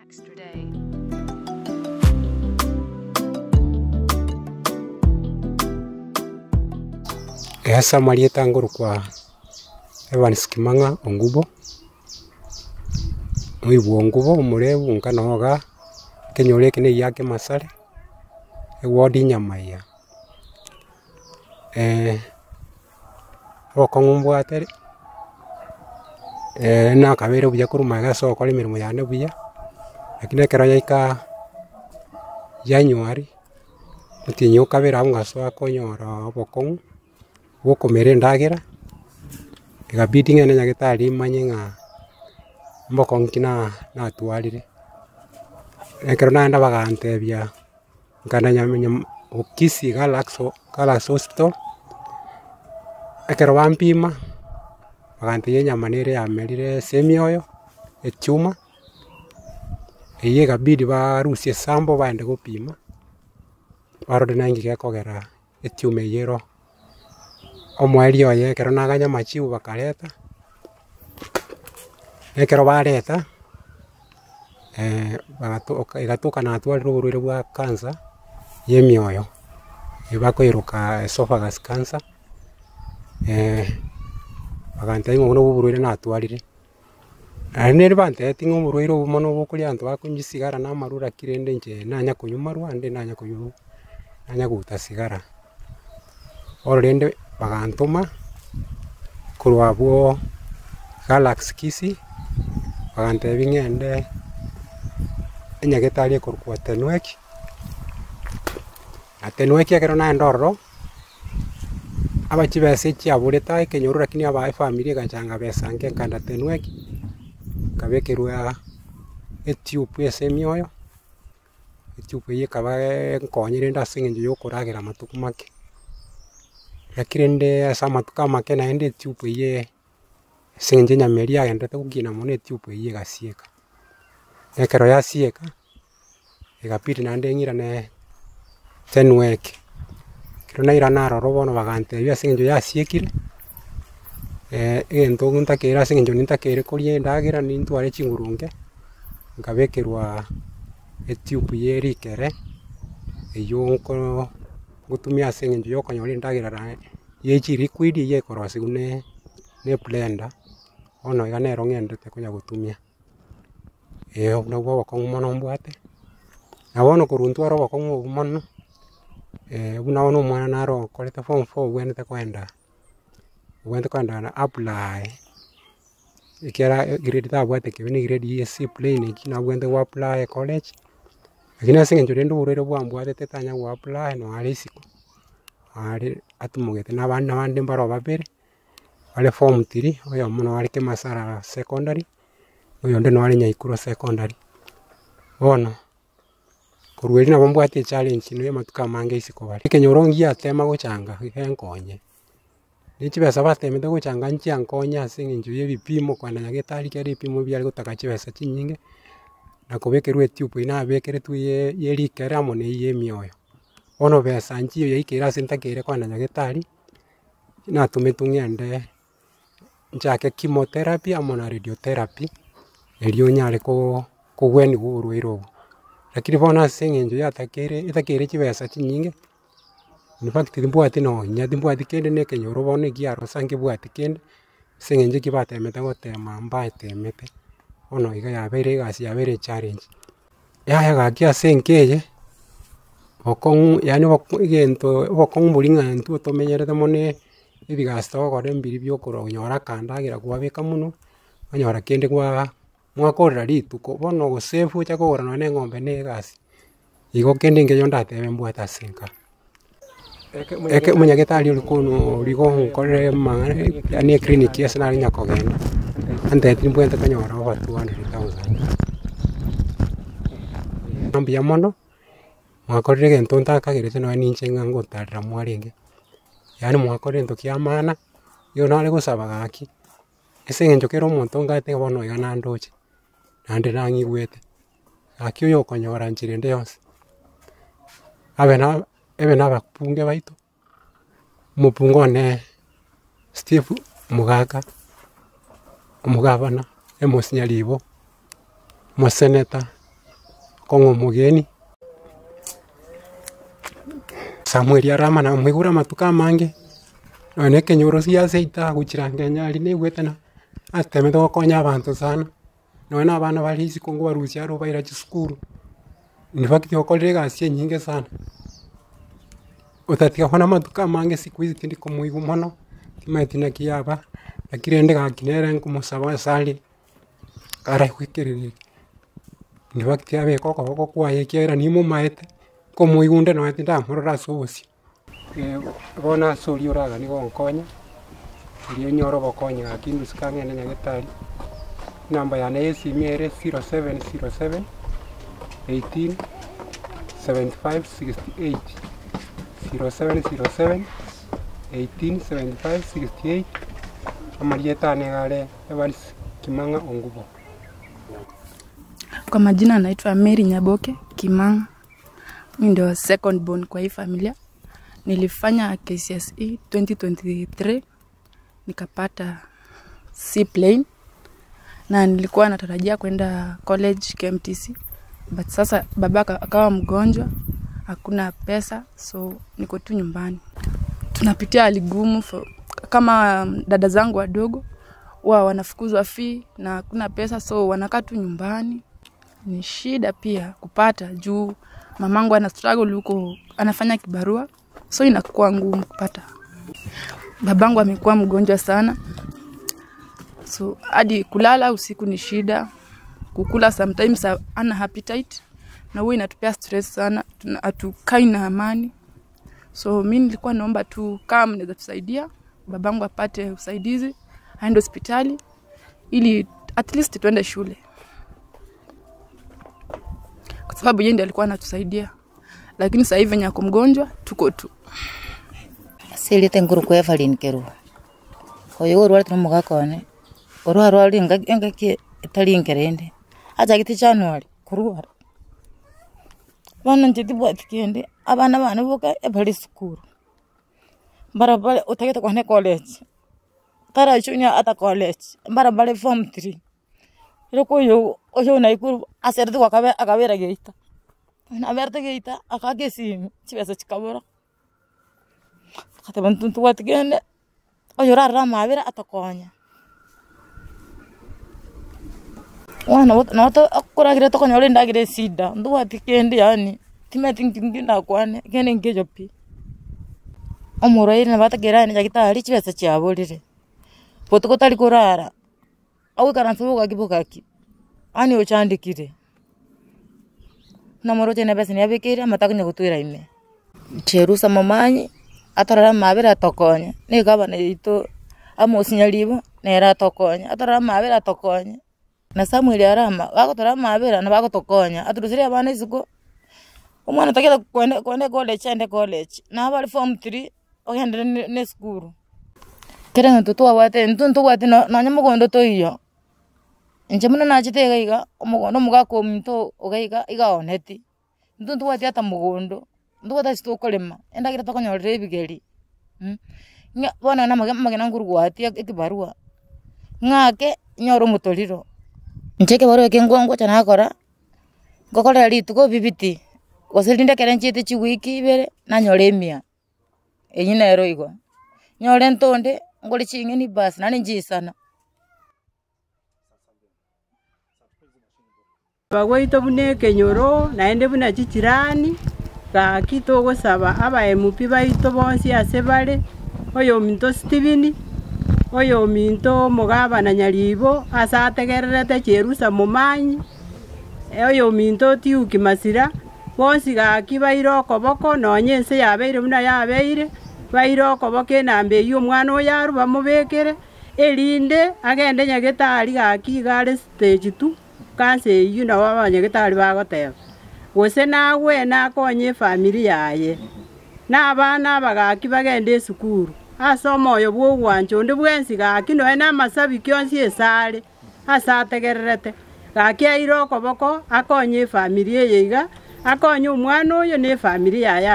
extra day. Ase amarieta ngorokwa Evans Kimang'a Ongubo, moibwa Ongubo omorebu nka noga, ekenyoro eke na egia Kemasare, eward Nyamaiya. Obokong'u mbwate nakabeire buya korwa magega ase ogokora emeremo yane buya, lakini ekero yaika January, omotienyi o kabere abwo ngasoa konyora obokong'u bwa okomera endagera, ekabidi ng'ende nyagetari manye ng'a mbokong'u ki na natwarire. Ekero naenda bagantebia. Nkagenda nyamenya Kisii Galaxy Hospital, ekero bampima, bagantebia enyama nere yamerire ase emioyo, echuma, eywo ekabidi barusie esample baende gopima, barore naki gekogera echuma eywo ero. Omoerio oye ekero naganya amachibu bakareta, ekero bareta. Bagatoka egatoka natwarire oborwaire bwa cancer ya emioyo, eywo bakoiroka esophagus cancer, bagantebia ng'a obwo nobwo oborwaire natwarire. Naende nere bantebetie ng'a oborwaire obo mono bokoria abanto bakonywa chisigara na amarwa lakini rende inche nanya konywa marwa naende nanya konywa nanya koguta sigara. Bono rende bagantoma korwa abwo Galaxy Kisii, bagantebia ng'ende enyagetari ekorokwa Tenwek, na Tenwek ekero naenda ororo, aba chibesa echiaborete aye ekenyoro lakini aba efamiri egachanga besa nke nkaenda Tenwek, nkabekerwa etube ase emioyo. Echupa eyio ekaba enkonye rende ase eng'encho ya okoragera amatuko make, lakini rende ase amatuko amake naende echupa eyio ase eng'encho enyama eria yagenderete gokina mono echupa eyio egasieka. Na ekero yasieka, egabidi naende ng'irane tenwek, ekero nairana aroro bono bagantebia ase eng'encho yasiekire, egento ntakeire ase eng'encho nintakeire koria endagera nintware chinguru nke. Nkabekerwa etube ye rikere, eywo nko ngotumia ase eng'encho ya okonyora endagera naye ye chiliquid eywo ekorosiwa ne ne eblender, bono iga nero ng'endete konya gotumia. Eh obwo nabwo obokong'u mono mbwate, na bono korwa ntware obokong'u obwo mono, buna bono omwana naro okorete form four obwenerete koenda obwenerete koenda na apply. Ekiagera egrade tabwate kebe na egrade ya C plain eki nabwenerete go apply college, lakini ase eng'encho rende oborwaire bwambwatete tanya go apply nonye are isiko, are atimogete na abande abande mbaro babere, bare form three, oyomo nabo are Kemasara secondary, oyonde nabo are Nyaikuro secondary. Bono, korwa erio nabo mbwate echallenge na amatuko amange isiko bare. Ekenyoro ngiatema gochanga genkonye. Ne chibesa batemete gochanga nchiankonye ase eng'encho ya ebipimo kogenda nyagetari ekero ebipimo biare gotaka chibesa chinyinge, na kobekerwa etube eywo nabekeretwe ye ye rikere amo na eywo ya emioyo. Bono besa nchiyo yaikeire ase ntakeire kogenda nyagetari, natometwe ng'ende nchake chemotherapy amo na radiotherapy, erio nyare koo kogweniwa oborwaire obo. Lakini bono ase eng'encho yatakeire etakeire chibesa chinyinge. In fact timbwati nonya, timbwati kende na ekenyoro bono ekiarosa nkebwati kende, ase eng'encho eki batemete gotema mbatemete, bono iga yabeire egasi yabeire echallenge. Yaya gaki ase enka eye, bokong'u yaani oboko egento obokong'u boria ng'a intwe tomenyerete mono ebigasi togokora mbiri bia okorwa konyora akandagera kwabeka monwe, onyora kende kwaa mwakorera rituko, bono gose ocha kogora nonye na eng'ombe na egasi. Igo kende nkeyo ndatebe mbwate ase enka. Eke omonyagetari oria kono oria gonkorera amang'ana yaani eclinic ase nare nyakogenda, antebetie mbwenerete konyora over 200,000. Mbuya mono, mwakorire egento ntakagerete nonye ninche ng'a ngotarera mwarenge, yaani mwakorire egento kia maana, igo nare gosaba gaki, ase eng'encho kera omonto ngate bono iga nandoche, naende nang'igwete. Gaki oyokonyora nchera ende yonsi, abe na ebe na abakunge baito, omokungu one Steve omogaka, omogabana, emosinyaribo, omoseneta. Okong'a omogeni. Samuel Arama namoigure amatuko amange, nonya na ekenyoro sia seito agochira Kenya aria naigwete na atemete gokonya abanto sana, nonya na abana bare isiko nkobarusia are obaira chisukuru, in fact okorire egasi enyinge sana. Otatiga bono amatuko amange siku hizi tindi komoigwa mono, timanyeti naki yaba, naki rende gaki nere nkomosaba ase are, karaigwe ekerero eke, in fact abeke okoboko kwaye ekiagera nimomaete, nkomoigwa onde nonya tindamorora ase obosio. Bono ase oria oraganie gonkonya, riria onyore obokonyi gaki indusike ang'e nyagetari, enamba yane ya esimi ere 0707 18 75 68, 0707 18 75 68, amarieta ane iga are Evans Kimang'a Ongubo. Kwa majina naitwa Mary Nyaboke Kimang'a. Mi ndio second born kwa hii familia. Nilifanya KCSE 2023 nikapata C plain na nilikuwa natarajia kwenda college KMTC but sasa baba akawa mgonjwa, hakuna pesa, so niko tu nyumbani. Tunapitia hali gumu kama dada zangu wadogo huwa wanafukuzwa fee na hakuna pesa, so wanakaa tu nyumbani. Ni shida pia kupata juu mamangu ana struggle huko, anafanya kibarua, so inakuwa ngumu kupata. Babangu amekuwa mgonjwa sana, so hadi kulala usiku ni shida, kukula sometimes ana appetite, na huwa inatupea stress sana, hatukai na amani. So mi nilikuwa naomba tu kama mnaweza tusaidia babangu apate usaidizi, aende hospitali ili at least tuende shule, kwa sababu yeye ndiye alikuwa anatusaidia, lakini sasa hivi venye ako mgonjwa tuko tu. Asilite nkuru kwa Evelyn Kerubo. Oyo orwarete nomogaka one, orwarwari engaki engaki etari enkerende, achagete January korwara. Bono inche tibwati kende, abana bane boka ebare esukuru, mbara bare otagete kogenda ecollege, tarachunia ata college, mbara bare form three, ere koyo oyo Nakuru aserete gwakabe akabera geita, naberete geita, akaaka esimi, chibesa chikabora. Agateba intwe ntobwati kende, oyo orarore amabera atokonye. Bono noto okoragera tokonyora endagera esida, ntobwati kende yaani, timanyeti nki nki ndakwane, kende nkeyo pi. Omorwaire nabo atakeire aye nyagetari chibesa chiaborire, botuko tari korara, ogoikaransa bogaki bogaki, yaani ochandekire. Buna moroche na ebeseni yabekeire amato akonya gotwera ime. Cherusa momanyi, atorore amabera atokonye, na egavana yaito Amos Nyaribo, nere atokonye, atorore amabera atokonye. Na Samuel Arama, bagotora amabera nabo agotokonya, atoruserie abana isiko, omwana otagete kogenda kogenda ecollege aende ecollege, nabo are form three, ogenderere na na esukuru. Kera egento twabwate intwe ntobwate no nonye mogondo toiyo, inche buna nachete iga iga, omogondo omogaka ominto iga iga iga aoneti, intwe ntobwati ata mogondo, ntobwate ase tokorema, endagera tokonyorera ebigeri ng'a bono na amage amagena nkorwa gwatia ekibarua, ng'ake nyore omotoriro. Inche ekebarua eke nko ngocha nakora, ngokorera rituko bibiti, gose rinde ekere nchiete chiwiki ibere, nanyora emia, eywo nero igo. Nyore ntonde, ngore ching'eni bas, naende nchiisana. Gwaito buna ekenyoro, naende buna chichirani, gaki togosaba aba MP baito bonsi ase bare, oyominto Stephen, oyominto omogabana Nyaribo, ase ategererete Cherusa Momanyi, oyominto Tiuki Masira, bonsi gaki baire okoboko nonye ense yabeire buna yabeire, baire okoboko enamba eywo omwana oyo arwe bamobekere, erinde agende nyagetari gaki iga are stage two, cancer eywo nabo abanyagetari bagoteba. Gose nagwene akonye efamiri yaye, na abana aba gaki bagende esukuru, ase omoyo bwa ogwancha onde bwensi gaki nonya na amasabiki onsi esare, ase ategererete, gaki aire okoboko akonye efamiri eye iga, akonye omwana oyo na efamiri yaye.